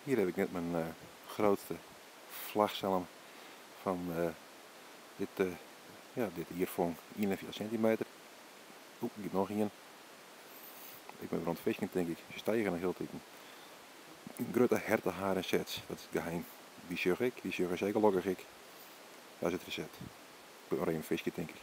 Hier heb ik net mijn grootste vlagzalm van dit, ja, dit jier fong, 41 centimeter. Oeh, giet noch ien. Ik bin wer oan it fiskjen, tink ik. Se stige noch hieltyd. In grutte herteharingshets, dat is it geheim. Dy sjoch ik, dy sjogge seker lokkich ek. Dat is it resept. Ik moat noch even fiskje, tink ik.